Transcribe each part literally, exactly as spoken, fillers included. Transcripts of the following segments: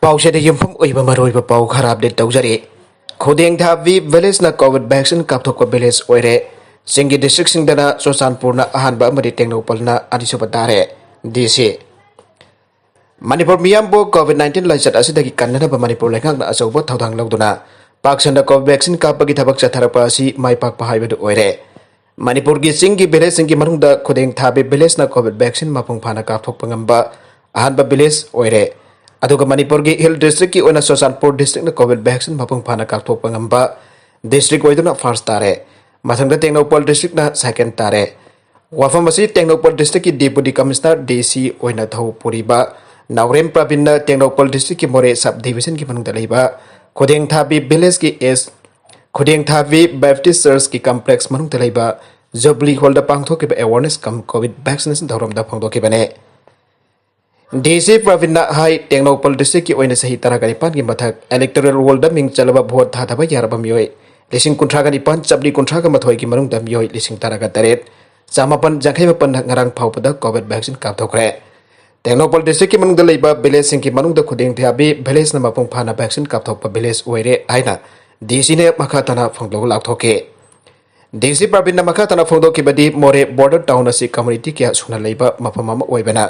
ꯄꯥꯎꯁꯤꯗ ꯌꯨꯝꯐꯝ ꯑꯣꯏꯕ ꯃꯔꯨꯑꯣꯏꯕ ꯄꯥꯎ ꯈꯔ ꯑꯞꯗꯦꯠ ꯇꯧꯖꯔꯤ꯫ ꯈꯨꯗꯦꯡꯊꯥꯕꯤ ꯚꯤꯂꯦꯖꯅ ꯀꯣꯚꯤꯗ ꯚꯦꯛꯁꯤꯟ ꯀꯥꯞꯊꯣꯛꯄ ꯚꯤꯂꯦꯖ ꯑꯣꯏꯔꯦ꯫ ꯆꯤꯡꯒꯤ ꯗꯤꯁꯇ꯭ꯔꯤꯛꯁꯤꯡꯗꯅ ꯆꯨꯔꯆꯥꯟꯄꯨꯔꯅ ꯑꯍꯥꯟꯕ ꯑꯃꯗꯤ ꯇꯦꯡꯅꯧꯄꯜꯅ ꯑꯅꯤꯁꯨꯕ ꯇꯥꯔꯦ꯫ ꯗꯤ ꯁꯤ꯫ ꯃꯅꯤꯄꯨꯔ ꯃꯤꯌꯥꯝꯕꯨ ꯀꯣꯚꯤꯗ ꯅꯥꯏꯟꯇꯤꯟ ꯂꯥꯏꯆꯠ ꯑꯁꯤꯗꯒꯤ ꯀꯟꯅꯅꯕ ꯃꯅꯤꯄꯨꯔ ꯂꯩꯉꯥꯛꯅ ꯑꯆꯧꯕ ꯊꯧꯗꯥꯡ ꯂꯧꯗꯨꯅ ꯄꯥꯛ ꯁꯟꯅ ꯀꯣꯚꯤꯗ ꯚꯦꯛꯁꯤꯟ ꯀꯥꯞꯄꯒꯤ ꯊꯕꯛ ꯆꯠꯊꯔꯛꯄ ꯑꯁꯤ ꯃꯥꯏ ꯄꯥꯛꯄ ꯍꯥꯏꯕꯗꯨ ꯑꯣꯏꯔꯦ꯫ ꯃꯅꯤꯄꯨꯔꯒꯤ ꯆꯤꯡꯒꯤ ꯚꯤꯂꯦꯖꯁꯤꯡꯒꯤ ꯃꯅꯨꯡꯗ ꯈꯨꯗꯦꯡ ꯊꯥꯕꯤ ꯚꯤꯂꯦꯖꯅ ꯀꯣꯚꯤꯗ ꯚꯦꯛꯁꯤꯟ ꯃꯄꯨꯡ ꯐꯥꯅ ꯀꯥꯞꯊꯣꯛꯄ ꯉꯝꯕ ꯑꯍꯥꯟꯕ ꯚꯤꯂꯦꯖ ꯑꯣꯏꯔꯦ꯫ ꯑꯗꯨꯒ ꯃꯅꯤꯄꯨꯔꯒꯤ ꯍꯤꯜ ꯗꯤꯁꯇ꯭ꯔꯤꯛꯀꯤ ꯑꯣꯏꯅ ꯆꯨꯔꯆꯥꯟꯄꯨꯔ ꯗꯤꯁꯇ꯭ꯔꯤꯛꯅ ꯀꯣꯚꯤꯗ ꯚꯦꯛꯁꯤꯟ ꯃꯄꯨꯡ ꯐꯥꯅ ꯀꯥꯞꯊꯣꯛꯄ ꯉꯝꯕ ꯗꯤꯁꯇ꯭ꯔꯤꯛ ꯑꯣꯏꯗꯨꯅ ꯐꯥꯔꯁ ꯇꯥꯔꯦ꯫ ꯃꯊꯪꯗ ꯇꯦꯡꯅꯧꯄꯜ ꯗꯤꯁꯇ꯭ꯔꯤꯛꯅ ꯁꯦꯀꯦꯟ ꯇꯥꯔꯦ꯫ ꯋꯥꯐꯝ ꯑꯁꯤ ꯇꯦꯡꯅꯧꯄꯜ ꯗꯤꯁꯇ꯭ꯔꯤꯛꯀꯤ ꯗꯦꯄꯨꯇꯤ ꯀꯃꯤꯁꯅꯔ, ꯗꯤ ꯁꯤ, ꯑꯣꯏꯅ ꯊꯧ ꯄꯨꯔꯤꯕ ꯅꯥꯎꯔꯦꯝ ꯄ꯭ꯔꯕꯤꯟꯅ ꯇꯦꯡꯅꯧꯄꯜ ꯗꯤꯁꯇ꯭ꯔꯤꯛꯀꯤ ꯃꯣꯔꯦ ꯁꯕ ꯗꯤꯕꯤꯖꯟꯒꯤ ꯃꯅꯨꯡꯗ ꯂꯩꯕ ꯈꯨꯗꯦꯡꯊꯥꯕꯤ ꯚꯤꯂꯦꯖꯀꯤ ꯑꯦꯁ ꯈꯨꯗꯦꯡꯊꯥꯕꯤ ꯕꯦꯞꯇꯤꯁ ꯆꯔꯆꯀꯤ ꯀꯝꯄ꯭ꯂꯦꯛꯁ ꯃꯅꯨꯡꯗ ꯂꯩꯕ ꯖꯨꯕꯂꯤ ꯍꯣꯜꯗ ꯄꯥꯡꯊꯣꯛꯈꯤꯕ ꯑꯦꯋꯥꯔꯅꯦꯁ ꯀꯝ ꯀꯣꯚꯤꯗ ꯚꯦꯛꯁꯤꯅꯦꯁꯟ ꯊꯧꯔꯝꯗ ꯐꯣꯡꯗꯣꯛꯈꯤꯕꯅꯤ꯫ ꯗꯤ ꯁꯤ ꯄ꯭ꯔꯕꯤꯟꯅ ꯍꯥꯏ, ꯇꯦꯡꯅꯧꯄꯜ ꯗꯤꯁꯇ꯭ꯔꯤꯛꯀꯤ ꯑꯣꯏꯅ ꯆꯍꯤ ꯇꯔꯥꯒ ꯅꯤꯄꯥꯟꯒꯤ ꯃꯊꯛ ꯏꯂꯦꯛꯇꯣꯔꯦꯜ ꯔꯣꯜꯗ ꯃꯤꯡ ꯆꯜꯂꯕ ꯚꯣꯠ ꯊꯥꯗꯕ ꯌꯥꯔꯕ ꯃꯤꯑꯣꯏ ꯂꯤꯁꯤꯡ ꯀꯨꯟꯊ꯭ꯔꯥꯒ ꯅꯤꯄꯥꯟ ꯆꯥꯃꯔꯤ ꯀꯨꯟꯊ꯭ꯔꯥꯒ ꯃꯥꯊꯣꯏꯒꯤ ꯃꯅꯨꯡꯗ ꯃꯤꯑꯣꯏ ꯂꯤꯁꯤꯡ ꯇꯔꯥꯒ ꯇꯔꯦꯠ ꯆꯥꯃꯥꯄꯟ ꯌꯥꯡꯈꯩ ꯃꯥꯄꯟꯅ ꯉꯔꯥꯡ ꯐꯥꯎꯕꯗ ꯀꯣꯚꯤꯗ ꯚꯦꯛꯁꯤꯟ ꯀꯥꯞꯊꯣꯛꯈ꯭ꯔꯦ꯫ ꯇꯦꯡꯅꯧꯄꯜ ꯗꯤꯁꯇ꯭ꯔꯤꯛꯀꯤ ꯃꯅꯨꯡꯗ ꯂꯩꯕ ꯚꯤꯂꯦꯖꯁꯤꯡꯒꯤ ꯃꯅꯨꯡꯗ ꯈꯨꯗꯦꯡ ꯊꯥꯕꯤ ꯚꯤꯂꯦꯖꯅ ꯃꯄꯨꯡ ꯐꯥꯅ ꯚꯦꯛꯁꯤꯟ ꯀꯥꯞꯊꯣꯛꯄ ꯚꯤꯂꯦꯖ ꯑꯣꯏꯔꯦ ꯍꯥꯏꯅ ꯗꯤ ꯁꯤꯅ ꯃꯈꯥ ꯇꯥꯅ ꯐꯣꯡꯗꯣꯛ ꯂꯥꯎꯊꯣꯛꯈꯤ꯫ ꯗꯤ ꯁꯤ ꯄ꯭ꯔꯕꯤꯟꯅ ꯃꯈꯥ ꯇꯥꯅ ꯐꯣꯡꯗꯣꯛꯈꯤꯕꯗꯤ, ꯃꯣꯔꯦ ꯕꯣꯔꯗꯔ ꯇꯥꯎꯟ ꯑꯁꯤ ꯀꯝꯃ꯭ꯌꯨꯅꯤꯇꯤ ꯀꯌꯥ ꯁꯨꯅ ꯂꯩꯕ ꯃꯐꯝ ꯑꯃ ꯑꯣꯏꯕꯅ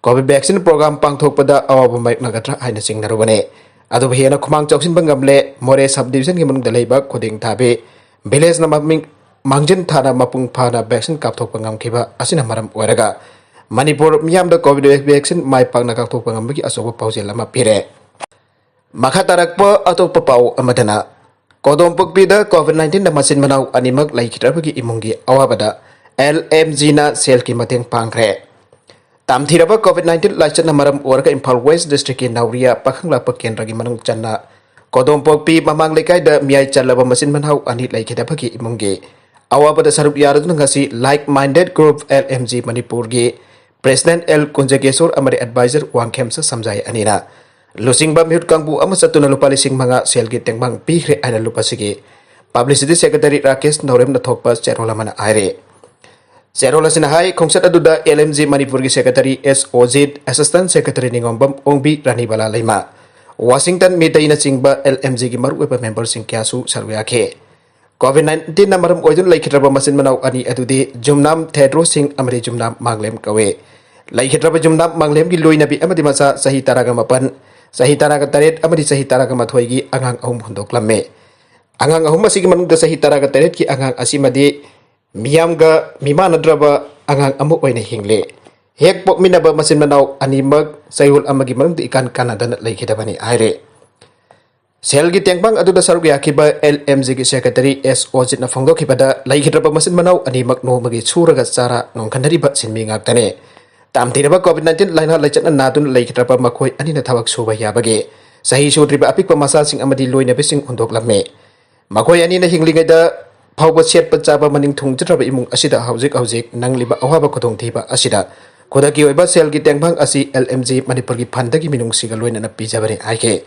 ꯀꯣꯚꯤꯗ ꯚꯦꯛꯁꯤꯟ ꯄ꯭ꯔꯣꯒ꯭ꯔꯥꯝ ꯄꯥꯡꯊꯣꯛꯄꯗ ꯑꯋꯥꯕ ꯃꯥꯌꯣꯛꯅꯒꯗ꯭ꯔꯥ ꯍꯥꯏꯅ ꯆꯤꯡꯅꯔꯨꯕꯅꯤ꯫ ꯑꯗꯨꯕꯨ ꯍꯦꯟꯅ ꯈꯨꯃꯥꯡ ꯆꯥꯎꯁꯤꯟꯕ ꯉꯝꯂꯦ꯫ ꯃꯣꯔꯦ ꯁꯕ ꯗꯤꯕꯤꯖꯟꯒꯤ ꯃꯅꯨꯡꯗ ꯂꯩꯕ ꯈꯨꯗꯦꯡ ꯊꯥꯕꯤ ꯚꯤꯂꯦꯖꯅ ꯃꯃꯤꯡ ꯃꯥꯡꯖꯤꯟ ꯊꯥꯅ ꯃꯄꯨꯡ ꯐꯥꯅ ꯚꯦꯛꯁꯤꯟ ꯀꯥꯞꯊꯣꯛꯄ ꯉꯝꯈꯤꯕ ꯑꯁꯤꯅ ꯃꯔꯝ ꯑꯣꯏꯔꯒ ꯃꯅꯤꯄꯨꯔ ꯃꯤꯌꯥꯝꯗ ꯀꯣꯚꯤꯗ ꯚꯦꯛꯁꯤꯟ ꯃꯥꯏ ꯄꯥꯛꯅ ꯀꯥꯞꯊꯣꯛꯄ ꯉꯝꯕꯒꯤ ꯑꯆꯧꯕ ꯄꯥꯎꯖꯦꯜ ꯑꯃ ꯄꯤꯔꯦ꯫ ꯃꯈꯥ ꯇꯥꯔꯛꯄ ꯑꯇꯣꯞꯄ ꯄꯥꯎ ꯑꯃꯗꯅ, ꯀꯣꯗꯣꯝꯄꯣꯛꯄꯤꯗ ꯀꯣꯚꯤꯗ ꯅꯥꯏꯟꯇꯤꯟꯗ ꯃꯆꯤꯟ ꯃꯅꯥꯎ ꯑꯅꯤꯃꯛ ꯂꯩꯈꯤꯗ꯭ꯔꯕꯒꯤ ꯏꯃꯨꯡꯒꯤ ꯑꯋꯥꯕꯗ ꯑꯦꯜ ꯑꯦꯝ ꯖꯤꯅ ꯁꯦꯜꯒꯤ ꯃꯇꯦꯡ ꯄꯥꯡꯈ꯭ꯔꯦ꯫ ꯇꯝꯊꯤꯔꯕ ꯀꯣꯚꯤꯗ ꯅꯥꯏꯟꯇꯤꯟ ꯂꯥꯏꯆꯠꯅ ꯃꯔꯝ ꯑꯣꯏꯔꯒ ꯏꯝꯐꯥꯜ ꯋꯦꯁ ꯗꯤꯁꯇ꯭ꯔꯤꯛꯀꯤ ꯅꯥꯎꯔꯤꯌꯥ ꯄꯥꯈꯪꯂꯥꯛꯄ ꯀꯦꯟꯗ꯭ꯔꯒꯤ ꯃꯅꯨꯡ ꯆꯟꯅ ꯀꯣꯗꯣꯝꯄꯣꯛꯄꯤ ꯃꯃꯥꯡ ꯂꯩꯀꯥꯏꯗ ꯃꯤꯌꯥꯏ ꯆꯜꯂꯕ ꯃꯆꯤꯟ ꯃꯅꯥꯎ ꯑꯅꯤ ꯂꯩꯈꯤꯗꯕꯒꯤ ꯏꯃꯨꯡꯒꯤ ꯑꯋꯥꯕꯗ ꯁꯔꯨꯛ ꯌꯥꯔꯗꯨꯅ ꯉꯁꯤ Like Minded Group L M G ꯃꯅꯤꯄꯨꯔꯒꯤ ꯄ꯭ꯔꯦꯁꯤꯗꯦꯟꯠ ꯑꯦꯜ ꯀꯨꯟꯖꯒꯦꯁꯣꯔ ꯑꯃꯗꯤ ꯑꯦꯗꯚꯥꯏꯖꯔ ꯋꯥꯡꯈꯦꯝꯁ ꯁꯝꯖꯥꯏ ꯑꯅꯤꯅ ꯂꯨꯆꯤꯡꯕ ꯃꯤꯍꯨꯠ ꯀꯥꯡꯕꯨ ꯑꯃ ꯆꯠꯇꯨꯅ ꯂꯨꯄꯥ ꯂꯤꯁꯤꯡ ꯃꯉꯥ ꯁꯦꯜꯒꯤ ꯇꯦꯡꯕꯥꯡ ꯄꯤꯈ꯭ꯔꯦ ꯍꯥꯏꯅ ꯂꯨꯞ ꯑꯁꯤꯒꯤ ꯄꯕ꯭ꯂꯤꯁꯤꯇꯤ ꯁꯦꯀ꯭ꯔꯦꯇꯔꯤ ꯔꯥꯀꯦꯁ ꯅꯧꯔꯦꯝꯅ ꯊꯣꯛꯄ ꯆꯦꯔꯣꯜ ꯑꯃꯅ ꯍꯥꯏꯔꯤ꯫ ꯆꯦꯔꯣꯜ ꯑꯁꯤꯅ ꯍꯥꯏ, ꯈꯣꯡꯆꯠ ꯑꯗꯨꯗ L M G ꯃꯅꯤꯄꯨꯔꯒꯤ ꯁꯦꯀ꯭ꯔꯦꯇꯔꯤ ꯑꯦꯁ ꯑꯣꯖꯤꯠ, ꯑꯦꯁꯤꯁꯇꯦꯟꯠ ꯁꯦꯀ꯭ꯔꯦꯇꯔꯤ ꯅꯤꯉꯣꯝꯕꯝ ꯑꯣꯡꯕꯤ, ꯔꯥꯅꯤꯕꯂꯥ ꯂꯩꯃ, ꯋꯥꯁꯤꯡꯇꯟ ꯃꯤꯇꯩꯅꯆꯤꯡꯕ L M G ꯒꯤ ꯃꯔꯨꯑꯣꯏꯕ ꯃꯦꯝꯕꯔꯁꯤꯡ ꯀꯌꯥꯁꯨ ꯁꯔꯨꯛ ꯌꯥꯈꯤ꯫ COVID nineteen ꯅ ꯃꯔꯝ ꯑꯣꯏꯗꯨꯅ ꯂꯩꯈꯤꯗ꯭ꯔꯕ ꯃꯆꯤꯟ ꯃꯅꯥꯎ ꯑꯅꯤ ꯑꯗꯨꯗꯤ ꯖꯨꯝꯅꯥꯝ ꯊꯦꯗ꯭ꯔꯣ ꯁꯤꯡ ꯑꯃꯗꯤ ꯖꯨꯝꯅꯥꯝ ꯃꯥꯡꯂꯦꯝ ꯀꯧꯏ꯫ ꯂꯩꯈꯤꯗ꯭ꯔꯕ ꯖꯨꯝꯅꯥꯝ ꯃꯥꯡꯂꯦꯝꯒꯤ ꯂꯣꯏꯅꯕꯤ ꯑꯃꯗꯤ ꯃꯆꯥ ꯆꯍꯤ ꯇꯔꯥꯒ ꯃꯥꯄꯟ, ꯆꯍꯤ ꯇꯔꯥꯒ ꯇꯔꯦꯠ ꯑꯃꯗꯤ ꯆꯍꯤ ꯇꯔꯥꯒ ꯃꯥꯊꯣꯏꯒꯤ ꯑꯉꯥꯡ ꯑꯍꯨꯝ ꯍꯨꯟꯗꯣꯛꯂꯝꯃꯤ꯫ ꯑꯉꯥꯡ ꯑꯍꯨꯝ ꯑꯁꯤꯒꯤ ꯃꯅꯨꯡꯗ ꯆꯍꯤ ꯇꯔꯥꯒ ꯇꯔꯦꯠꯀꯤ ꯑꯉꯥꯡ ꯑꯁꯤꯃꯗꯤ ꯃꯤꯌꯥꯝꯒ ꯃꯤꯃꯥꯟꯅꯗ꯭ꯔꯕ ꯑꯉꯥꯡ ꯑꯃ ꯑꯣꯏꯅ ꯍꯤꯡꯂꯤ꯫ ꯍꯦꯛ ꯄꯣꯛꯃꯤꯟꯅꯕ ꯃꯆꯤꯟ ꯃꯅꯥꯎ ꯑꯅꯤꯃꯛ ꯆꯌꯣꯜ ꯑꯃꯒꯤ ꯃꯅꯨꯡꯗ ꯏꯀꯥꯟ ꯀꯥꯟꯅꯗꯅ ꯂꯩꯈꯤꯗꯕꯅꯤ ꯍꯥꯏꯔꯤ꯫ ꯁꯦꯜꯒꯤ ꯇꯦꯡꯕꯥꯡ ꯑꯗꯨꯗ ꯁꯔꯨꯛ ꯌꯥꯈꯤꯕ L M G ꯒꯤ ꯁꯦꯀ꯭ꯔꯦꯇꯔꯤ ꯑꯦꯁ ꯑꯣꯖꯤꯠꯅ ꯐꯣꯡꯗꯣꯛꯈꯤꯕꯗ, ꯂꯩꯈꯤꯗ꯭ꯔꯕ ꯃꯆꯤꯟ ꯃꯅꯥꯎ ꯑꯅꯤꯃꯛ ꯅꯣꯡꯃꯒꯤ ꯁꯨꯔꯒ ꯆꯥꯔ ꯅꯣꯡꯈꯟꯅꯔꯤꯕ ꯁꯤꯟꯃꯤ ꯉꯥꯛꯇꯅꯤ꯫ ꯇꯝꯊꯤꯔꯕ COVID nineteen ꯂꯥꯏꯅꯥ ꯂꯥꯏꯆꯠꯅ ꯅꯥꯗꯨꯅ ꯂꯩꯈꯤꯗ꯭ꯔꯕ ꯃꯈꯣꯏ ꯑꯅꯤꯅ ꯊꯕꯛ ꯁꯨꯕ ꯌꯥꯕꯒꯤ ꯆꯍꯤ ꯁꯨꯗ꯭ꯔꯤꯕ ꯑꯄꯤꯛꯄ ꯃꯆꯥꯁꯤꯡ ꯑꯃꯗꯤ ꯂꯣꯏꯅꯕꯤꯁꯤꯡ ꯍꯨꯟꯗꯣꯛꯂꯝꯃꯤ꯫ ꯃꯈꯣꯏ ꯑꯅꯤꯅ ꯍꯤꯡꯂꯤꯉꯩꯗ ꯐꯥꯎꯕ ꯁꯦꯠꯄ ꯆꯥꯕ ꯃꯅꯤꯡ ꯊꯨꯡꯖꯗ꯭ꯔꯕ ꯏꯃꯨꯡ ꯑꯁꯤꯗ ꯍꯧꯖꯤꯛ ꯍꯧꯖꯤꯛ ꯅꯪꯂꯤꯕ ꯑꯋꯥꯕ ꯈꯨꯗꯣꯡꯊꯤꯕ ꯑꯁꯤꯗ ꯈꯨꯗꯛꯀꯤ ꯑꯣꯏꯕ ꯁꯦꯜꯒꯤ ꯇꯦꯡꯕꯥꯡ ꯑꯁꯤ L M G ꯃꯅꯤꯄꯨꯔꯒꯤ ꯐꯟꯗꯒꯤ ꯃꯤꯅꯨꯡꯁꯤꯒ ꯂꯣꯏꯅꯅ ꯄꯤꯖꯕꯅꯤ ꯍꯥꯏꯈꯤ꯫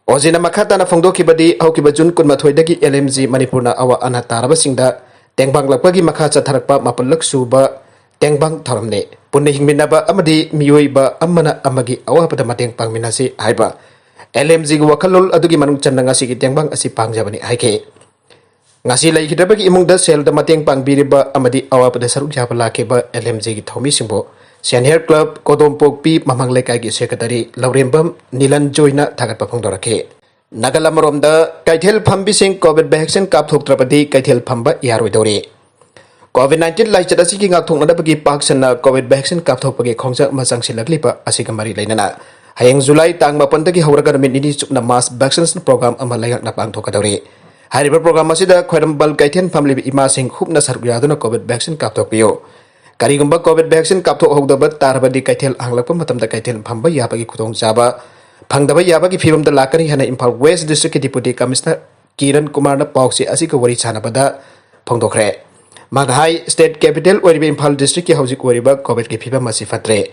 ꯑꯣꯖꯤꯅ ꯃꯈꯥ ꯇꯥꯅ ꯐꯣꯡꯗꯣꯛꯈꯤꯕꯗꯤ, ꯍꯧꯈꯤꯕ ꯖꯨꯟ ꯀꯨꯟꯃꯥꯊꯣꯏꯗꯒꯤ L M G ꯃꯅꯤꯄꯨꯔꯅ ꯑꯋꯥ ꯑꯅꯥ ꯇꯥꯔꯕꯁꯤꯡꯗ ꯇꯦꯡꯕꯥꯡꯂꯛꯄꯒꯤ ꯃꯈꯥ ꯆꯠꯊꯔꯛꯄ ꯃꯥꯄꯜꯂꯛ ꯁꯨꯕ ꯇꯦꯡꯕꯥꯡ ꯊꯧꯔꯝꯅꯤ꯫ ꯄꯨꯟꯅ ꯍꯤꯡꯃꯤꯟꯅꯕ ꯑꯃꯗꯤ ꯃꯤꯑꯣꯏꯕ ꯑꯃꯅ ꯑꯃꯒꯤ ꯑꯋꯥꯕꯗ ꯃꯇꯦꯡ ꯄꯥꯡꯃꯤꯟꯅꯁꯤ ꯍꯥꯏꯕ L M G ꯒꯤ ꯋꯥꯈꯜꯂꯣꯟ ꯑꯗꯨꯒꯤ ꯃꯅꯨꯡ ꯆꯟꯅ ꯉꯁꯤꯒꯤ ꯇꯦꯡꯕꯥꯡ ꯑꯁꯤ ꯄꯥꯡꯖꯕꯅꯤ ꯍꯥꯏꯈꯤ꯫ ꯉꯁꯤ ꯂꯩꯈꯤꯗ꯭ꯔꯕꯒꯤ ꯏꯃꯨꯡꯗ ꯁꯦꯜꯗ ꯃꯇꯦꯡ ꯄꯥꯡꯕꯤꯔꯤꯕ ꯑꯃꯗꯤ ꯑꯋꯥꯕꯗ ꯁꯔꯨꯛ ꯌꯥꯕ ꯂꯥꯛꯈꯤꯕ L M G ꯒꯤ ꯊꯧꯃꯤꯁꯤꯡꯕꯨ ꯁꯦꯟꯍꯦꯔ ꯀ꯭ꯂꯕ ꯀꯣꯗꯣꯝꯄꯣꯛꯄꯤ ꯃꯃꯥꯡ ꯂꯩꯀꯥꯏꯒꯤ ꯁꯦꯀ꯭ꯔꯦꯇꯔꯤ ꯂꯧꯔꯦꯝꯕꯝ ꯅꯤꯂꯟꯖꯣꯏꯅ ꯊꯥꯒꯠꯄ ꯐꯣꯡꯗꯣꯔꯛꯈꯤ꯫ ꯅꯥꯀꯜ ꯑꯃꯔꯣꯝꯗ, ꯀꯩꯊꯦꯜ ꯐꯝꯕꯤꯁꯤꯡ COVID vaccine ꯀꯥꯞꯊꯣꯛꯇ꯭ꯔꯕꯗꯤ ꯀꯩꯊꯦꯜ ꯐꯝꯕ ꯌꯥꯔꯣꯏꯗꯧꯔꯤ꯫ COVID nineteen ꯂꯥꯏꯆꯠ ꯑꯁꯤꯒꯤ ꯉꯥꯛꯊꯣꯛꯅꯅꯕꯒꯤ ꯄꯥꯛ ꯁꯟꯅ COVID vaccine ꯀꯥꯞꯊꯣꯛꯄꯒꯤ ꯈꯣꯡꯖꯪ ꯑꯃ ꯆꯪꯁꯤꯜꯂꯛꯂꯤꯕ ꯑꯁꯤꯒ ꯃꯔꯤ ꯂꯩꯅꯅ, ꯍꯌꯦꯡ ꯖꯨꯂꯥꯏ ꯇꯥꯡ ꯃꯥꯄꯟꯗꯒꯤ ꯍꯧꯔꯒ ꯅꯨꯃꯤꯠ ꯅꯤꯅꯤ ꯆꯨꯞꯅ mass vaccination program ꯑꯃ ꯂꯩꯉꯥꯛꯅ ꯄꯥꯡꯊꯣꯛꯀꯗꯧꯔꯤ꯫ ꯍꯥꯏꯔꯤꯕ program ꯑꯁꯤꯗ ꯈ꯭ꯋꯥꯏꯔꯝꯕꯟ ꯀꯩꯊꯦꯜ ꯐꯝꯂꯤꯕ ꯏꯃꯥꯁꯤꯡ ꯍꯨꯞꯅ ꯁꯔꯨꯛ ꯌꯥꯗꯨꯅ COVID vaccine ꯀꯥꯞꯊꯣꯛꯄꯤꯌꯨ꯫ ꯀꯔꯤꯒꯨꯝꯕ COVID vaccine ꯀꯥꯞꯊꯣꯛꯍꯧꯗꯕ ꯇꯥꯔꯕꯗꯤ, ꯀꯩꯊꯦꯜ ꯍꯥꯡꯂꯛꯄ ꯃꯇꯝꯗ ꯀꯩꯊꯦꯜ ꯐꯝꯕ ꯌꯥꯕꯒꯤ ꯈꯨꯗꯣꯡꯆꯥꯕ ꯐꯪꯗꯕ ꯌꯥꯕꯒꯤ ꯐꯤꯕꯝꯗ ꯂꯥꯛꯀꯅꯤ ꯍꯥꯏꯅ ꯏꯝꯐꯥꯜ West District ꯀꯤ Deputy Commissioner ꯀꯤꯔꯟ ꯀꯨꯃꯥꯔꯅ ꯄꯥꯎꯆꯦ ꯑꯁꯤꯒ ꯋꯥꯔꯤ ꯁꯥꯟꯅꯕꯗ ꯐꯣꯡꯗꯣꯛꯈ꯭ꯔꯦ꯫ ꯃꯍꯥꯛꯅ ꯍꯥꯏ, state capital ꯑꯣꯏꯔꯤꯕ ꯏꯝꯐꯥꯜ district ꯀꯤ ꯍꯧꯖꯤꯛ ꯑꯣꯏꯔꯤꯕ COVID ꯀꯤ ꯐꯤꯕꯝ ꯑꯁꯤ ꯐꯠꯇ꯭ꯔꯦ꯫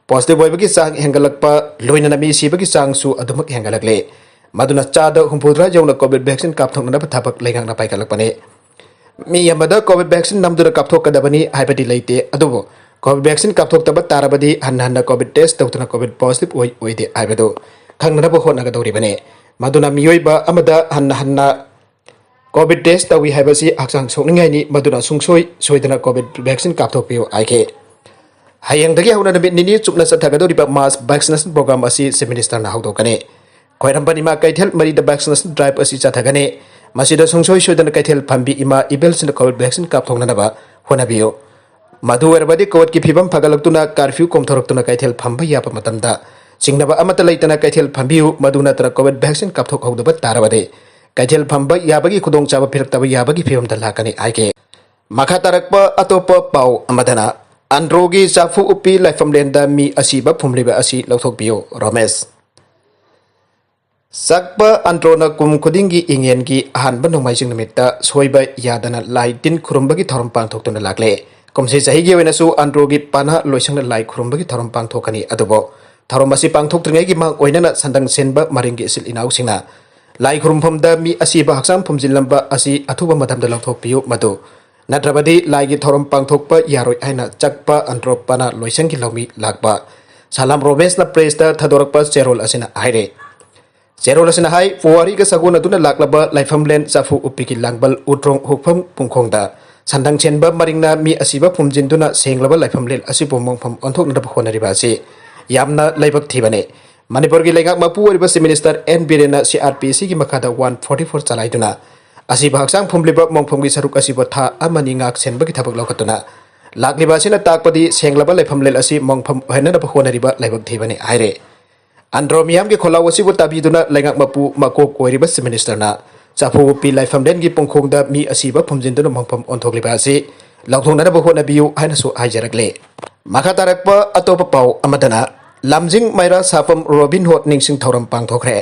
Positive ꯑꯣꯏꯕꯒꯤ ꯆꯥꯡ ꯍꯦꯟꯒꯠꯂꯛꯄ, ꯂꯣꯏꯅꯅ ꯃꯤ ꯁꯤꯕꯒꯤ ꯆꯥꯡꯁꯨ ꯑꯗꯨꯃꯛ ꯍꯦꯟꯒꯠꯂꯛꯂꯦ꯫ ꯃꯗꯨꯅ ꯆꯥꯗ ꯍꯨꯝꯐꯨꯇꯔꯥ ꯌꯧꯅ COVID vaccine ꯀꯥꯞꯊꯣꯛꯅꯅꯕ ꯊꯕꯛ ꯂꯩꯉꯥꯛꯅ ꯄꯥꯏꯈꯠꯂꯛꯄꯅꯤ꯫ ꯃꯤ ꯑꯃꯗ COVID vaccine ꯅꯝꯗꯨꯅ ꯀꯥꯞꯊꯣꯛꯀꯗꯕꯅꯤ ꯍꯥꯏꯕꯗꯤ ꯂꯩꯇꯦ, ꯑꯗꯨꯕꯨ COVID vaccine ꯀꯥꯞꯊꯣꯛꯇꯕ ꯇꯥꯔꯕꯗꯤ ꯍꯟꯅ ꯍꯟꯅ COVID test ꯇꯧꯗꯨꯅ COVID positive ꯑꯣꯏ ꯑꯣꯏꯗꯦ ꯍꯥꯏꯕꯗꯨ ꯈꯪꯅꯅꯕ ꯍꯣꯠꯅꯒꯗꯧꯔꯤꯕꯅꯤ꯫ ꯃꯗꯨꯅ ꯃꯤꯑꯣꯏꯕ ꯑꯃꯗ ꯍꯟꯅ ꯍꯟꯅ ꯀꯣꯚꯤꯗ ꯇꯦꯁ ꯇꯧꯏ ꯍꯥꯏꯕꯁꯤ ꯍꯛꯆꯥꯡ ꯁꯣꯛꯅꯤꯡꯉꯥꯏꯅꯤ, ꯃꯗꯨꯅ ꯁꯨꯡꯁꯣꯏ ꯁꯣꯏꯗꯅ ꯀꯣꯚꯤꯗ ꯚꯦꯛꯁꯤꯟ ꯀꯥꯞꯊꯣꯛꯄꯤꯌꯨ ꯍꯥꯏꯈꯤ꯫ ꯍꯌꯦꯡꯗꯒꯤ ꯍꯧꯅ ꯅꯨꯃꯤꯠ ꯅꯤꯅꯤ ꯆꯨꯞꯅ ꯆꯠꯊꯒꯗꯧꯔꯤꯕ ꯃꯥꯁ ꯚꯦꯛꯁꯤꯅꯦꯁꯟ ꯄ꯭ꯔꯣꯒ꯭ꯔꯥꯝ ꯑꯁꯤ ꯆꯤꯐ ꯃꯤꯅꯤꯁꯇꯔꯅ ꯍꯧꯗꯣꯛꯀꯅꯤ꯫ ꯈ꯭ꯋꯥꯏꯔꯝꯕꯟ ꯏꯃꯥ ꯀꯩꯊꯦꯜ ꯃꯔꯤꯗ ꯚꯦꯛꯁꯤꯅꯦꯁꯟ ꯗ꯭ꯔꯥꯏꯚ ꯑꯁꯤ ꯆꯠꯊꯒꯅꯤ꯫ ꯃꯁꯤꯗ ꯁꯨꯡꯁꯣꯏ ꯁꯣꯏꯗꯅ ꯀꯩꯊꯦꯜ ꯐꯝꯕꯤ ꯏꯃꯥ ꯏꯕꯦꯜꯁꯤꯡꯅ ꯀꯣꯚꯤꯗ ꯚꯦꯛꯁꯤꯟ ꯀꯥꯞꯊꯣꯛꯅꯅꯕ ꯍꯣꯠꯅꯕꯤꯌꯨ꯫ ꯃꯗꯨ ꯑꯣꯏꯔꯕꯗꯤ ꯀꯣꯚꯤꯗꯀꯤ ꯐꯤꯕꯝ ꯐꯒꯠꯂꯛꯇꯨꯅ ꯀꯥꯔꯐ꯭ꯌꯨ ꯀꯣꯝꯊꯣꯔꯛꯇꯨꯅ ꯀꯩꯊꯦꯜ ꯐꯝꯕ ꯌꯥꯕ ꯃꯇꯝꯗ ꯆꯤꯡꯅꯕ ꯑꯃꯠꯇ ꯂꯩꯇꯅ ꯀꯩꯊꯦꯜ ꯐꯝꯕꯤꯌꯨ꯫ ꯃꯗꯨ ꯅꯠꯇꯅ ꯀꯣꯚꯤꯗ ꯚꯦꯛꯁꯤꯟ ꯀꯥꯞꯊꯣꯛꯍꯧꯗꯕ ꯇꯥꯔꯕꯗꯤ ꯀꯩꯊꯦꯜ ꯐꯝꯕ ꯌꯥꯕꯒꯤ ꯈꯨꯗꯣꯡꯆꯥꯕ ꯄꯤꯔꯛꯇꯕ ꯌꯥꯕꯒꯤ ꯐꯤꯕꯝꯗ ꯂꯥꯛꯀꯅꯤ ꯍꯥꯏꯈꯤ꯫ ꯃꯈꯥ ꯇꯥꯔꯛꯄ ꯑꯇꯣꯞꯄ ꯄꯥꯎ ꯑꯃꯗꯅ, ꯑꯟꯗ꯭ꯔꯣꯒꯤ ꯆꯥꯐꯨ ꯎꯞꯄꯤ ꯂꯥꯏꯐꯝꯂꯦꯟꯗ ꯃꯤ ꯑꯁꯤꯕ ꯐꯨꯝꯂꯤꯕ ꯑꯁꯤ ꯂꯧꯊꯣꯛꯄꯤꯌꯨ, ꯔꯣꯃꯦꯁ꯫ ꯆꯛꯄ ꯑꯟꯗ꯭ꯔꯣꯅ ꯀꯨꯝ ꯈꯨꯗꯤꯡꯒꯤ ꯏꯉꯦꯟꯒꯤ ꯑꯍꯥꯟꯕ ꯅꯣꯡꯃꯥꯏꯖꯤꯡ ꯅꯨꯃꯤꯠꯇ ꯁꯣꯏꯕ ꯌꯥꯗꯅ ꯂꯥꯏ ꯇꯤꯟ ꯈꯨꯔꯨꯝꯕꯒꯤ ꯊꯧꯔꯝ ꯄꯥꯡꯊꯣꯛꯇꯨꯅ ꯂꯥꯛꯂꯦ꯫ ꯀꯨꯝꯁꯤ ꯆꯍꯤꯒꯤ ꯑꯣꯏꯅꯁꯨ ꯑꯟꯗ꯭ꯔꯣꯒꯤ ꯄꯥꯅꯥ ꯂꯣꯏꯁꯪꯅ ꯂꯥꯏ ꯈꯨꯔꯨꯝꯕꯒꯤ ꯊꯧꯔꯝ ꯄꯥꯡꯊꯣꯛꯀꯅꯤ꯫ ꯑꯗꯨꯕꯨ ꯊꯧꯔꯝ ꯑꯁꯤ ꯄꯥꯡꯊꯣꯛꯇ꯭ꯔꯤꯉꯩꯒꯤ ꯃꯥꯡ ꯑꯣꯏꯅꯅ ꯁꯟꯗꯪ ꯁꯦꯟꯕ ꯃꯔꯤꯡꯒꯤ ꯏꯆꯤꯜ ꯏꯅꯥꯎꯁꯤꯡꯅ ꯂꯥꯏ ꯈꯨꯔꯨꯝꯐꯝꯗ ꯃꯤ ꯑꯁꯤꯕ ꯍꯛꯆꯥꯡ ꯐꯨꯝꯖꯤꯜꯂꯝꯕ ꯑꯁꯤ ꯑꯊꯨꯕ ꯃꯇꯝꯗ ꯂꯧꯊꯣꯛꯄꯤꯌꯨ, ꯃꯗꯨ ꯅꯠꯇ꯭ꯔꯕꯗꯤ ꯂꯥꯏꯒꯤ ꯊꯧꯔꯝ ꯄꯥꯡꯊꯣꯛꯄ ꯌꯥꯔꯣꯏ ꯍꯥꯏꯅ ꯆꯛꯄ ꯑꯟꯗ꯭ꯔꯣ ꯄꯥꯅꯥ ꯂꯣꯏꯁꯪꯒꯤ ꯂꯧꯃꯤ ꯂꯥꯛꯄ ꯁꯂꯥꯝ ꯔꯣꯃꯦꯁꯅ ꯄ꯭ꯔꯦꯁꯇ ꯊꯥꯗꯣꯔꯛꯄ ꯆꯦꯔꯣꯜ ꯑꯁꯤꯅ ꯍꯥꯏꯔꯦ꯫ ꯆꯦꯔꯣꯜ ꯑꯁꯤꯅ ꯍꯥꯏ, ꯄꯨꯋꯥꯔꯤꯒ ꯁꯥꯒꯣꯟꯅꯗꯨꯅ ꯂꯥꯛꯂꯕ ꯂꯥꯏꯐꯝꯂꯦꯟ ꯆꯥꯐꯨ ꯎꯞꯄꯤꯒꯤ ꯂꯥꯡꯕꯜ ꯎꯇ꯭ꯔꯣꯡ ꯍꯨꯛꯐꯝ ꯄꯨꯡꯈꯣꯡꯗ ꯁꯟꯗꯪ ꯁꯦꯟꯕ ꯃꯔꯤꯡꯅ ꯃꯤ ꯑꯁꯤꯕ ꯐꯨꯝꯖꯤꯟꯗꯨꯅ ꯁꯦꯡꯂꯕ ꯂꯥꯏꯐꯝꯂꯦꯟ ꯑꯁꯤꯕꯨ ꯃꯣꯡꯐꯝ ꯑꯣꯟꯊꯣꯛꯅꯅꯕ ꯍꯣꯠꯅꯔꯤꯕ ꯑꯁꯤ ꯌꯥꯝꯅ ꯂꯥꯏꯕꯛ ꯊꯤꯕꯅꯤ꯫ ꯃꯅꯤꯄꯨꯔꯒꯤ ꯂꯩꯉꯥꯛ ꯃꯄꯨ ꯑꯣꯏꯔꯤꯕ chief minister and ꯕꯤꯔꯦꯟꯅ C R P ꯁꯤꯒꯤ ꯃꯈꯥꯗ ꯋꯥꯟ ꯐꯣꯔꯇꯤ ꯐꯣꯔ ꯆꯂꯥꯏꯗꯨꯅ ꯑꯁꯤꯕ ꯍꯛꯆꯥꯡ ꯐꯨꯝꯂꯤꯕ ꯃꯣꯡꯐꯝꯒꯤ ꯁꯔꯨꯛ ꯑꯁꯤꯕꯨ ꯊꯥ ꯑꯃꯅꯤ ꯉꯥꯛ ꯁꯦꯟꯕꯒꯤ ꯊꯕꯛ ꯂꯧꯈꯠꯇꯨꯅ ꯂꯥꯛꯂꯤꯕ ꯑꯁꯤꯅ ꯇꯥꯛꯄꯗꯤ ꯁꯦꯡꯂꯕ ꯂꯥꯏꯐꯝꯂꯦꯟ ꯑꯁꯤ ꯃꯣꯡꯐꯝ ꯑꯣꯏꯍꯟꯅꯕ ꯍꯣꯠꯅꯔꯤꯕ ꯂꯥꯏꯕꯛ ꯊꯤꯕꯅꯤ ꯍꯥꯏꯔꯦ꯫ ꯑꯟꯗ꯭ꯔꯣ ꯃꯤꯌꯥꯝꯒꯤ ꯈꯣꯜꯂꯥꯎ ꯑꯁꯤꯕꯨ ꯇꯥꯕꯤꯗꯨꯅ ꯂꯩꯉꯥꯛ ꯃꯄꯨ ꯃꯀꯣꯛ ꯑꯣꯏꯔꯤꯕ ꯆꯤꯐ ꯃꯤꯅꯤꯁꯇꯔꯅ ꯆꯐꯨ ꯎꯞꯄꯤ ꯂꯥꯏꯐꯝꯂꯦꯟꯒꯤ ꯄꯨꯡꯈꯣꯡꯗ ꯃꯤ ꯑꯁꯤꯕ ꯐꯨꯝꯖꯤꯟꯗꯨꯅ ꯃꯣꯡꯐꯝ ꯑꯣꯟꯊꯣꯛꯂꯤꯕ ꯑꯁꯤ ꯂꯧꯊꯣꯛꯅꯅꯕ ꯍꯣꯠꯅꯕꯤꯌꯨ ꯍꯥꯏꯅꯁꯨ ꯍꯥꯏꯖꯔꯛꯂꯦ꯫ ꯃꯈꯥ ꯇꯥꯔꯛꯄ ꯑꯇꯣꯞꯄ ꯄꯥꯎ ꯑꯃꯗꯅ, ꯂꯝꯖꯤꯡ ꯃꯩꯔꯥ ꯁꯥꯐꯝ ꯔꯣꯕꯤꯟ ꯍꯨꯗ ꯅꯤꯡꯁꯤꯡ ꯊꯧꯔꯝ ꯄꯥꯡꯊꯣꯛꯈ꯭ꯔꯦ꯫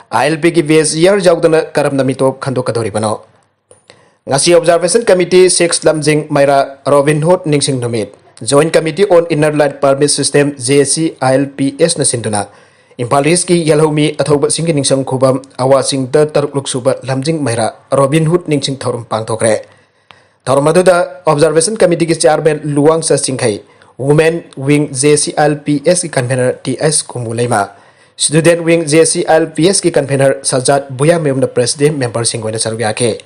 ꯑꯥꯏ ꯑꯦꯜ ꯄꯤꯒꯤ ꯕꯦꯁ ꯌꯥꯔ ꯌꯥꯎꯗꯅ ꯀꯔꯝꯅ ꯃꯤꯇꯣꯞ ꯈꯟꯗꯣꯛꯀꯗꯧꯔꯤꯕꯅꯣ? ꯉꯁꯤ ꯑꯣꯕꯖꯥꯔꯕꯦꯁꯟ ꯀꯃꯤꯇꯤ ꯁꯤꯛꯁ ꯂꯝꯖꯤꯡ ꯃꯩꯔꯥ ꯔꯣꯕꯤꯟ ꯍꯨꯗ ꯅꯤꯡꯁꯤꯡ ꯅꯨꯃꯤꯠ, Joint Committee on Inner Line Permit System, J C I L P S ꯅ ꯁꯤꯟꯗꯨꯅ ꯏꯝꯐꯥꯜ ꯏꯁꯀꯤ ꯌꯦꯜꯍꯧꯃꯤ ꯑꯊꯧꯕꯁꯤꯡꯒꯤ ꯅꯤꯡꯁꯤꯡ ꯈꯨꯕꯝ ꯑꯋꯥꯁꯤꯡꯗ ꯇꯔꯨꯛꯂꯛ ꯁꯨꯕ ꯂꯝꯖꯤꯡ ꯃꯩꯔꯥ ꯔꯣꯕꯤꯟ ꯍꯨꯗ ꯅꯤꯡꯁꯤꯡ ꯊꯧꯔꯝ ꯄꯥꯡꯊꯣꯛꯈ꯭ꯔꯦ꯫ ꯊꯧꯔꯝ ꯑꯗꯨꯗ ꯑꯣꯕꯖꯥꯔꯕꯦꯁꯟ ꯀꯃꯤꯇꯤꯒꯤ chairman Luwangcha Chingkhei, women wing J C I L P S ꯀꯤ convener T S Kumu Leima, Student Wing J C I L P S ꯀꯤ convener ꯁꯖꯥꯗ ꯕꯨꯌꯥꯃꯌꯨꯝꯅ president memberꯁꯤꯡ ꯑꯣꯏꯅ ꯁꯔꯨꯛ ꯌꯥꯈꯤ꯫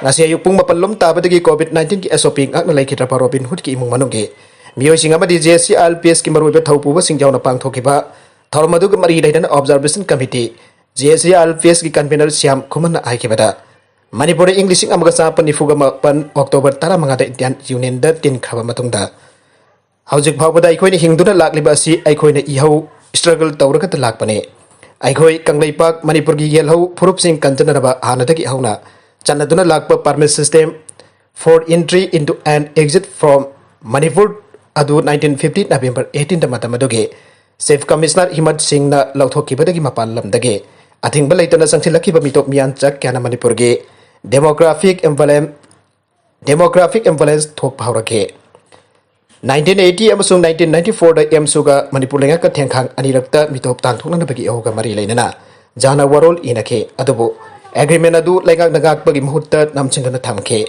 ꯉꯁꯤ ꯑꯌꯨꯛ ꯄꯨꯡ ꯃꯥꯄꯟ ꯂꯣꯝ ꯇꯥꯕꯗꯒꯤ COVID nineteen ꯒꯤ S O P ꯉꯥꯛꯅ ꯂꯩꯈꯤꯗ꯭ꯔꯕ ꯔꯣꯕꯤꯟ ꯍꯨꯗꯀꯤ ꯏꯃꯨꯡ ꯃꯅꯨꯡꯒꯤ ꯃꯤꯑꯣꯏꯁꯤꯡ ꯑꯃꯗꯤ J C I L P S ꯀꯤ ꯃꯔꯨꯑꯣꯏꯕ ꯊꯧꯄꯨꯕꯁꯤꯡ ꯌꯥꯎꯅ ꯄꯥꯡꯊꯣꯛꯈꯤꯕ ꯊꯧꯔꯝ ꯑꯗꯨꯒ ꯃꯔꯤ ꯂꯩꯅꯅ observation committee, J C I L P S ꯀꯤ convener ꯁ꯭ꯌꯥꯝ ꯈꯨꯃꯟꯅ ꯍꯥꯏꯈꯤꯕꯗ, ꯃꯅꯤꯄꯨꯔꯗ ꯏꯪ ꯂꯤꯁꯤꯡ ꯑꯃꯒ ꯆꯥꯃꯥꯄꯟ ꯅꯤꯐꯨꯒ ꯃꯥꯄꯟ October ꯇꯔꯥꯃꯉꯥꯗ Indian Unionꯗ ꯇꯤꯟꯈ꯭ꯔꯕ ꯃꯇꯨꯡꯗ ꯍꯧꯖꯤꯛ ꯐꯥꯎꯕꯗ ꯑꯩꯈꯣꯏꯅ ꯍꯤꯡꯗꯨꯅ ꯂꯥꯛꯂꯤꯕ ꯑꯁꯤ ꯑꯩꯈꯣꯏꯅ ꯏꯍꯧ struggle ꯇꯧꯔꯒꯇ ꯂꯥꯛꯄꯅꯤ꯫ ꯑꯩꯈꯣꯏ ꯀꯪꯂꯩꯄꯥꯛ ꯃꯅꯤꯄꯨꯔꯒꯤ ꯌꯦꯜꯍꯧ ꯐꯨꯔꯨꯞꯁꯤꯡ ꯀꯟꯖꯅꯅꯕ ꯍꯥꯟꯅꯗꯒꯤ ꯍꯧꯅ ꯆꯠꯅꯗꯨꯅ ꯂꯥꯛꯄ permit system for entry into and exit from Manipur ꯑꯗꯨ nineteen fifty November eighteenꯗ ꯃꯇꯝ ꯑꯗꯨꯒꯤ Chief Commissioner ꯍꯤꯃꯠ ꯁꯤꯡꯅ ꯂꯧꯊꯣꯛꯈꯤꯕꯗꯒꯤ ꯃꯄꯥꯟ ꯂꯝꯗꯒꯤ ꯑꯊꯤꯡꯕ ꯂꯩꯇꯅ ꯆꯪꯁꯤꯜꯂꯛꯈꯤꯕ ꯃꯤꯇꯣꯞ ꯃꯤꯌꯥꯟꯆꯥ ꯀꯌꯥꯅ ꯃꯅꯤꯄꯨꯔꯒꯤ demographic imbalance, demographic imbalance ꯊꯣꯛꯄ ꯍꯧꯔꯛꯈꯤ꯫ Nineteen eighty ꯑꯃꯁꯨꯡ nineteen ninety fourꯗ ꯑꯦꯝꯁꯨꯒ ꯃꯅꯤꯄꯨꯔ ꯂꯩꯉꯥꯛꯀ ꯊꯦꯡꯈꯥꯡ ꯑꯅꯤꯔꯛꯇ ꯃꯤꯇꯣꯞ ꯇꯥꯟꯊꯣꯛꯅꯅꯕꯒꯤ ꯏꯍꯧꯒ ꯃꯔꯤ ꯂꯩꯅꯅ ꯖꯥꯅ ꯋꯥꯔꯣꯜ ꯏꯅꯈꯤ, ꯑꯗꯨꯕꯨ agreement ꯑꯗꯨ ꯂꯩꯉꯥꯛꯅ ꯉꯥꯛꯄꯒꯤ ꯃꯍꯨꯠꯇ ꯅꯝꯁꯤꯟꯗꯨꯅ ꯊꯝꯈꯤ꯫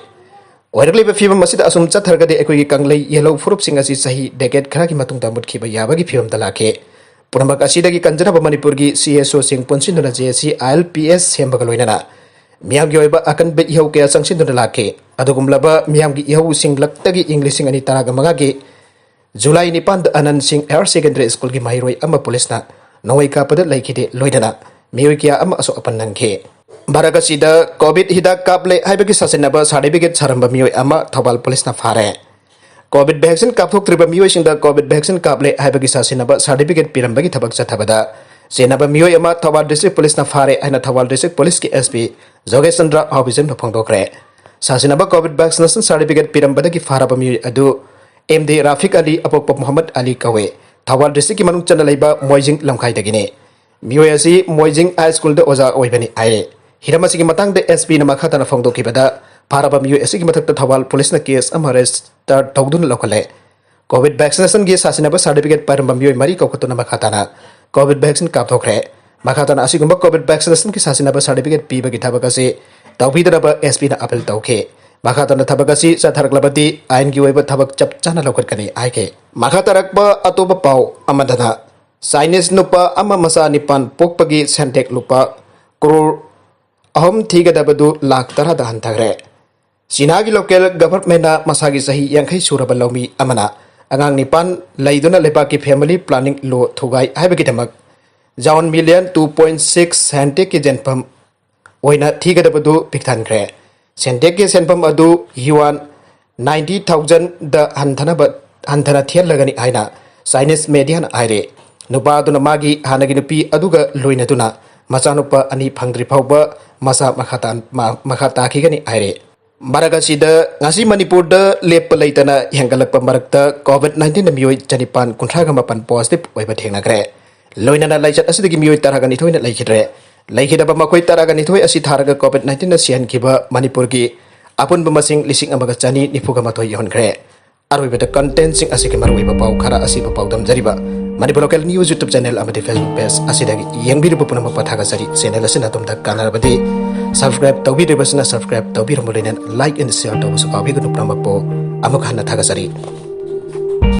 ꯑꯣꯏꯔꯛꯂꯤꯕ ꯐꯤꯕꯝ ꯑꯁꯤꯗ ꯑꯁꯨꯝ ꯆꯠꯊꯔꯒꯗꯤ ꯑꯩꯈꯣꯏꯒꯤ ꯀꯪꯂꯩ ꯌꯦꯜꯍꯧ ꯐꯨꯔꯨꯞꯁꯤꯡ ꯑꯁꯤ ꯆꯍꯤ decade ꯈꯔꯒꯤ ꯃꯇꯨꯡꯗ ꯃꯨꯠꯈꯤꯕ ꯌꯥꯕꯒꯤ ꯐꯤꯕꯝꯗ ꯂꯥꯛꯈꯤ꯫ ꯄꯨꯝꯅꯃꯛ ꯑꯁꯤꯗꯒꯤ ꯀꯟꯖꯅꯕ ꯃꯅꯤꯄꯨꯔꯒꯤ C S Oꯁꯤꯡ ꯄꯨꯟꯁꯤꯟꯗꯨꯅ J C I L P S ꯁꯦꯝꯕꯒ ꯂꯣꯏꯅꯅ ꯃꯤꯌꯥꯝꯒꯤ ꯑꯣꯏꯕ ꯑꯀꯟꯕ ꯏꯍꯧ ꯀꯌꯥ ꯆꯪꯁꯤꯟꯗꯨꯅ ꯂꯥꯛꯈꯤ꯫ ꯑꯗꯨꯒꯨꯝꯂꯕ ꯃꯤꯌꯥꯝꯒꯤ ꯏꯍꯧꯁꯤꯡꯂꯛꯇꯒꯤ ꯏꯪ ꯂꯤꯁꯤꯡ ꯑꯅꯤ ꯇꯔꯥꯒ ꯃꯉꯥꯒꯤ July ꯅꯤꯄꯥꯟꯗ ꯑꯅꯟ ꯁꯤꯡ Higher Secondary Schoolꯒꯤ ꯃꯍꯩꯔꯣꯏ ꯑꯃ ꯄꯨꯂꯤꯁꯅ ꯅꯣꯡꯃꯩ ꯀꯥꯞꯄꯗ ꯂꯩꯈꯤꯗꯦ, ꯂꯣꯏꯅꯅ ꯃꯤꯑꯣꯏ ꯀꯌꯥ ꯑꯃ ꯑꯁꯣꯛ ꯑꯄꯟ ꯅꯪꯈꯤ꯫ ꯚꯥꯔꯠ ꯑꯁꯤꯗ COVID ꯍꯤꯗꯥꯛ ꯀꯥꯞꯂꯦ ꯍꯥꯏꯕꯒꯤ ꯁꯥꯁꯤꯟꯅꯕ certificate ꯁꯥꯔꯝꯕ ꯃꯤꯑꯣꯏ ꯑꯃ ꯊꯧꯕꯥꯜ ꯄꯨꯂꯤꯁꯅ ꯐꯥꯔꯦ꯫ COVID vaccine ꯀꯥꯞꯊꯣꯛꯇ꯭ꯔꯤꯕ ꯃꯤꯑꯣꯏꯁꯤꯡꯗ COVID vaccine ꯀꯥꯞꯂꯦ ꯍꯥꯏꯕꯒꯤ ꯁꯥꯁꯤꯟꯅꯕ certificate ꯄꯤꯔꯝꯕꯒꯤ ꯊꯕꯛ ꯆꯠꯊꯕꯗ ꯆꯦꯟꯅꯕ ꯃꯤꯑꯣꯏ ꯑꯃ ꯊꯧꯕꯥꯜ district ꯄꯨꯂꯤꯁꯅ ꯐꯥꯔꯦ ꯍꯥꯏꯅ ꯊꯧꯕꯥꯜ district ꯄꯨꯂꯤꯁꯀꯤ S P ꯖꯣꯒꯦꯁ Chandra ꯑꯍꯥꯎꯕꯤꯖꯝꯅ ꯐꯣꯡꯗꯣꯛꯈ꯭ꯔꯦ꯫ ꯁꯥꯁꯤꯟꯅꯕ COVID vaccination certificate ꯄꯤꯔꯝꯕꯗꯒꯤ ꯐꯥꯔꯕ ꯃꯤꯑꯣꯏ ꯑꯗꯨ M D ꯔꯥꯐꯤꯛ ꯑꯂꯤ, ꯑꯄꯣꯛꯄ ꯃꯨꯍꯝꯃꯗ ꯑꯂꯤ ꯀꯧꯏ꯫ ꯊꯧꯕꯥꯜ districtꯀꯤ ꯃꯅꯨꯡ ꯆꯟꯅ ꯂꯩꯕ ꯃꯣꯏꯖꯤꯡ ꯂꯝꯈꯥꯏꯗꯒꯤꯅꯤ꯫ ꯃꯤꯑꯣꯏ ꯑꯁꯤ ꯃꯣꯏꯖꯤꯡ High Schoolꯗ ꯑꯣꯖꯥ ꯑꯣꯏꯕꯅꯤ ꯍꯥꯏ꯫ ꯍꯤꯔꯝ ꯑꯁꯤꯒꯤ ꯃꯇꯥꯡꯗ S Pꯅ ꯃꯈꯥ ꯇꯥꯅ ꯐꯣꯡꯗꯣꯛꯈꯤꯕꯗ, ꯐꯥꯔꯕ ꯃꯤꯑꯣꯏ ꯑꯁꯤꯒꯤ ꯃꯊꯛꯇ ꯊꯧꯕꯥꯜ ꯄꯨꯂꯤꯁꯅ case ꯑꯃ register ꯇꯧꯗꯨꯅ ꯂꯧꯈꯠꯂꯦ꯫ COVID vaccinationꯒꯤ ꯁꯥꯁꯤꯟꯅꯕ certificate ꯄꯥꯏꯔꯝꯕ ꯃꯤꯑꯣꯏ ꯃꯔꯤ ꯀꯧꯈꯠꯇꯨꯅ ꯃꯈꯥ ꯇꯥꯅ COVID vaccine ꯀꯥꯞꯊꯣꯛꯈ꯭ꯔꯦ꯫ ꯃꯈꯥ ꯇꯥꯅ ꯑꯁꯤꯒꯨꯝꯕ COVID vaccinationꯒꯤ ꯁꯥꯁꯤꯟꯅꯕ certificate ꯄꯤꯕꯒꯤ ꯊꯕꯛ ꯑꯁꯤ ꯇꯧꯕꯤꯗꯅꯕ S Pꯅ appeal ꯇꯧꯈꯤ꯫ ꯃꯈꯥ ꯇꯥꯅ ꯊꯕꯛ ꯑꯁꯤ ꯆꯠꯊꯔꯛꯂꯕꯗꯤ ꯑꯥꯏꯟꯒꯤ ꯑꯣꯏꯕ ꯊꯕꯛ ꯆꯞ ꯆꯥꯅ ꯂꯧꯈꯠꯀꯅꯤ ꯍꯥꯏꯈꯤ꯫ ꯃꯈꯥ ꯇꯥꯔꯛꯄ ꯑꯇꯣꯞꯄ ꯄꯥꯎ ꯑꯃꯗꯅ, ꯆꯥꯏꯅꯤꯁ ꯅꯨꯄꯥ ꯑꯃ ꯃꯆꯥ ꯅꯤꯄꯥꯟ ꯄꯣꯛꯄꯒꯤ ꯁꯦꯟꯊꯦꯛ ꯂꯨꯄꯥ ꯀ꯭ꯔꯣꯔ ꯑꯍꯨꯝ ꯊꯤꯒꯗꯕꯗꯨ ꯂꯥꯈ ꯇꯔꯥꯗ ꯍꯟꯊꯈ꯭ꯔꯦ꯫ ꯆꯤꯅꯥꯒꯤ ꯂꯣꯀꯦꯜ ꯒꯚꯔꯟꯃꯦꯟꯅ ꯃꯁꯥꯒꯤ ꯆꯍꯤ ꯌꯥꯡꯈꯩ ꯁꯨꯔꯕ ꯂꯧꯃꯤ ꯑꯃꯅ ꯑꯉꯥꯡ ꯅꯤꯄꯥꯟ ꯂꯩꯗꯨꯅ ꯂꯩꯕꯥꯛꯀꯤ ꯐꯦꯃꯤꯂꯤ ꯄ꯭ꯂꯥꯅꯤꯡ ꯂꯣ ꯊꯨꯒꯥꯏ ꯍꯥꯏꯕꯒꯤꯗꯃꯛ ꯖꯥꯎꯟ ꯃꯤꯂꯤꯌꯟ ꯇꯨ ꯄꯣꯏꯟꯠ ꯁꯤꯛꯁ ꯁꯦꯟꯇꯦꯛꯀꯤ ꯁꯦꯟꯐꯝ ꯑꯣꯏꯅ ꯊꯤꯒꯗꯕꯗꯨ ꯄꯤꯛꯊꯟꯈ꯭ꯔꯦ꯫ ꯁꯦꯟꯇꯦꯛꯀꯤ ꯁꯦꯟꯐꯝ ꯑꯗꯨ ꯌꯨꯋꯥꯟ ꯅꯥꯏꯟꯇꯤ ꯊꯥꯎꯖꯟꯗ ꯍꯟꯊꯅꯕ, ꯍꯟꯊꯅ ꯊꯤꯍꯜꯂꯒꯅꯤ ꯍꯥꯏꯅ ꯆꯥꯏꯅꯤꯁ ꯃꯦꯗꯤꯌꯥꯅ ꯍꯥꯏꯔꯤ꯫ ꯅꯨꯄꯥ ꯑꯗꯨꯅ ꯃꯥꯒꯤ ꯍꯥꯟꯅꯒꯤ ꯅꯨꯄꯤ ꯑꯗꯨꯒ ꯂꯣꯏꯅꯗꯨꯅ ꯃꯆꯥꯅꯨꯄꯥ ꯑꯅꯤ ꯐꯪꯗ꯭ꯔꯤ ꯐꯥꯎꯕ ꯃꯆꯥ ꯃꯈꯥ ꯇꯥ-, ꯃꯥ-, ꯃꯈꯥ ꯇꯥꯈꯤꯒꯅꯤ ꯍꯥꯏꯔꯤ꯫ ꯃꯔꯛ ꯑꯁꯤꯗ, ꯉꯁꯤ ꯃꯅꯤꯄꯨꯔꯗ ꯂꯦꯞꯄ ꯂꯩꯇꯅ ꯍꯦꯟꯒꯠꯂꯛꯄ ꯃꯔꯛꯇ COVID nineteenꯗ ꯃꯤꯑꯣꯏ ꯆꯅꯤꯄꯥꯟ ꯀꯨꯟꯊ꯭ꯔꯥꯒ ꯃꯥꯄꯟ positive ꯑꯣꯏꯕ ꯊꯦꯡꯅꯈ꯭ꯔꯦ꯫ ꯂꯣꯏꯅꯅ ꯂꯥꯏꯆꯠ ꯑꯁꯤꯗꯒꯤ ꯃꯤꯑꯣꯏ ꯇꯔꯥꯒ ꯅꯤꯊꯣꯏꯅ ꯂꯩꯈꯤꯗ꯭ꯔꯦ꯫ ꯂꯩꯈꯤꯗꯕ ꯃꯈꯣꯏ ꯇꯔꯥꯒ ꯅꯤꯊꯣꯏ ꯑꯁꯤ ꯊꯥꯔꯒ COVID nineteenꯅ ꯁꯤꯍꯟꯈꯤꯕ ꯃꯅꯤꯄꯨꯔꯒꯤ ꯑꯄꯨꯟꯕ ꯃꯁꯤꯡ ꯂꯤꯁꯤꯡ ꯑꯃꯒ ꯆꯅꯤ ꯅꯤꯐꯨꯒ ꯃꯥꯊꯣꯏ ꯌꯧꯍꯟꯈ꯭ꯔꯦ꯫ ꯑꯔꯣꯏꯕꯗ contentꯁꯤꯡ ꯑꯁꯤꯒꯤ ꯃꯔꯨꯑꯣꯏꯕ ꯄꯥꯎ ꯈꯔ ꯑꯁꯤꯕꯨ ꯄꯥꯎꯗꯝꯖꯔꯤꯕ Manipur Local News YouTube channel ꯑꯃꯗꯤ Facebook page ꯑꯁꯤꯗꯒꯤ ꯌꯦꯡꯕꯤꯔꯤꯕ ꯄꯨꯝꯅꯃꯛꯄꯨ ꯊꯥꯒꯠꯆꯔꯤ꯫ Channel ꯑꯁꯤꯅ ꯑꯗꯣꯝꯗ ꯀꯥꯟꯅꯔꯕꯗꯤ subscribe ꯇꯧꯕꯤꯗ꯭ꯔꯤꯕꯁꯤꯅ subscribe ꯇꯧꯕꯤꯔꯝꯃꯨ, ꯂꯣꯏꯅꯅ like and share ꯇꯧꯕꯁꯨ ꯀꯥꯎꯕꯤꯒꯅꯨ꯫ ꯄꯨꯝꯅꯃꯛꯄꯨ ꯑꯃꯨꯛ ꯍꯟꯅ ꯊꯥꯒꯠꯆꯔꯤ꯫